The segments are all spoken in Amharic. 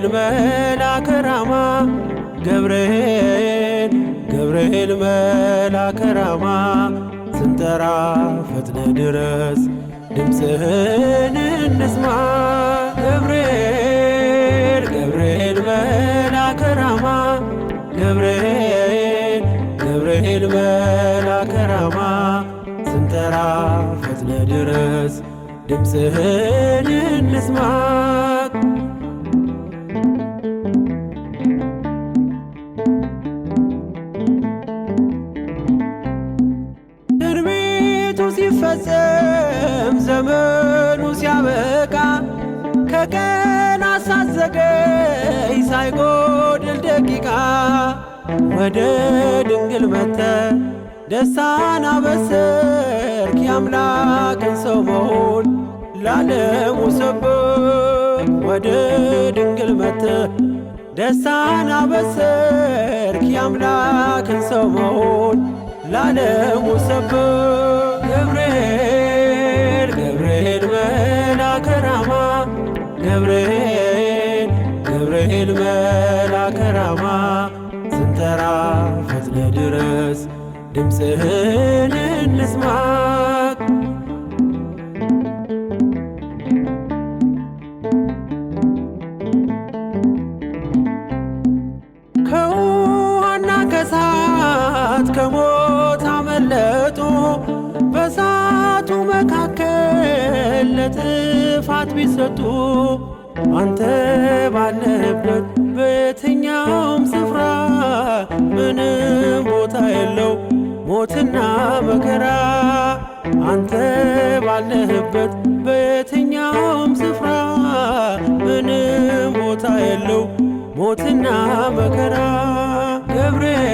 መልአከ ራማ ገብርኤል ገብርኤል መልአከ ራማ ስንጠራ ፈጥነ ድረስ ድምፅህን እንስማ። ገብርኤል ገብርኤል መልአከ ራማ ገብርኤል ገብርኤል መልአከ ራማ ስንጠራ ፈጥነ ድረስ ድምፅህን እንስማ። ትንቢቱ ሲፈጸም ዘመኑ ሲያበቃ ከቀን ሳትዘገይ ሳይጎድል ደቂቃ ወደ ድንግል መተ ደስታን አበሰርክ የአምላክን ሰው መሆን ላለሙ ሰበክ። ወደ ድንግል መተ ደስታን አበሰርክ የአምላክን ሰው መሆን ላለሙ ሰበክ። ገብርኤል ገብርኤል መልአከ ራማ ገብርኤል ገብርኤል መልአከ ራማ ስንጠራ ፈጥነ ድረስ ድምፅህን እንስማ። ከውሃና ከሳት ከሞት አመለጡ በሳቱ መካከል ለጥፋት ቢሰጡ አንተ ባለህበት በየትኛውም ስፍራ ምንም ቦታ የለው ሞትና መከራ። አንተ ባለህበት በየትኛውም ስፍራ ምንም ቦታ የለው ሞትና መከራ። ገብርኤል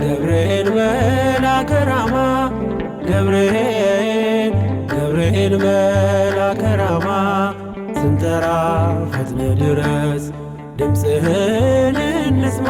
ገብርኤል መልአከ ራማ ገብርኤል ገብርኤል መልአከ ራማ ስንጠራ ፈጥነ ድረስ ድምፅህን እንስማ።